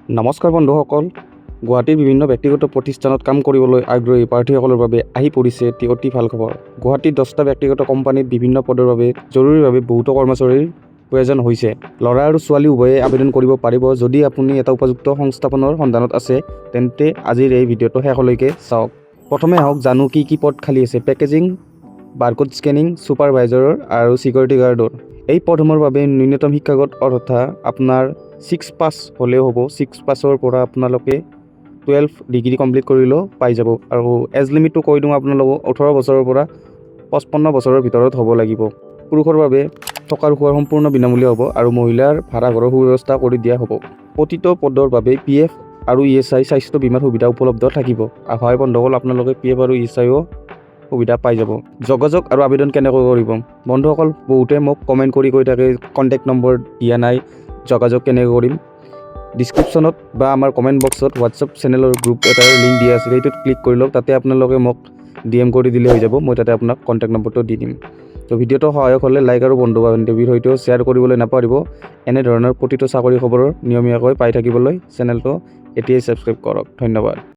নমস্কাৰ বন্ধুসকল, গুৱাহাটীৰ বিভিন্ন ব্যক্তিগত প্ৰতিষ্ঠানত কাম কৰিবলৈ আগ্ৰহী প্ৰাৰ্থীসকলৰ বাবে আহি পৰিছে এটি অতি ভাল খবৰ। গুৱাহাটীৰ 10টা ব্যক্তিগত কোম্পানীত বিভিন্ন পদৰ বাবে জৰুৰীভাৱে বহুতো কৰ্মচাৰীৰ প্ৰয়োজন হৈছে। ল'ৰা আৰু ছোৱালী উভয়ে আবেদন কৰিব পাৰিব। যদি আপুনি এটা উপযুক্ত সংস্থাপনৰ সন্ধানত আছে, তেন্তে আজিৰ এই ভিডিঅ'টো শেষলৈকে চাওক। প্ৰথমে আহক জানো কি কি পদ খালী আছে। পেকেজিং, বাৰকোড স্কেনিং, ছুপাৰভাইজাৰৰ আৰু ছিকিউৰিটি গাৰ্ডৰ। এই পদসমূহৰ বাবে ন্যূনতম শিক্ষাগত অৰ্হতা আপোনাৰ ছিক্স পাছ হ'লেও হ'ব। ছিক্স পাছৰ পৰা আপোনালোকে 12 ডিগ্ৰী কমপ্লিট কৰিলেও পাই যাব। আৰু এজ লিমিটটো কৈ দিওঁ আপোনালোকক, 18 বছৰৰ পৰা 55 বছৰৰ ভিতৰত হ'ব লাগিব। পুৰুষৰ বাবে থকাৰ খোৱাৰ সম্পূৰ্ণ বিনামূলীয়া হ'ব আৰু মহিলাৰ ভাড়াঘৰৰ সুব্যৱস্থা কৰি দিয়া হ'ব। প্ৰতিটো পদৰ বাবে পিএফ আৰু ইএছআই স্বাস্থ্য বীমাৰ সুবিধা উপলব্ধ থাকিব। আৰু হয় বন্ধুসকল, আপোনালোকে পিএফ আৰু ইএছআইও সুবিধা পাই যাব। যোগাযোগ আৰু আবেদন কেনেকৈ কৰিব? বন্ধুসকল, বহুতে মোক কমেণ্ট কৰি কৈ থাকে, কণ্টেক্ট নম্বৰ দিয়া নাই, যোগাযোগ কেনেকৈ কৰিম? ডিছক্ৰিপশ্যনত বা আমাৰ কমেণ্ট বক্সত হোৱাটছআপ চেনেলৰ গ্ৰুপ এটাৰ লিংক দিয়া আছে। সেইটোত ক্লিক কৰি লওক। তাতে আপোনালোকে মোক ডিএম কৰি দিলে হৈ যাব। মই তাতে আপোনাক কণ্টেক্ট নম্বৰটো দি দিম। তো ভিডিঅ'টো সহায়ক হ'লে লাইক আৰু বন্ধু বান্ধৱীৰ সৈতেও শ্বেয়াৰ কৰিবলৈ নাপাহৰিব। এনেধৰণৰ প্ৰতিটো চাকৰি খবৰৰ নিয়মীয়াকৈ পাই থাকিবলৈ চেনেলটো এতিয়াই ছাবস্ক্ৰাইব কৰক। ধন্যবাদ।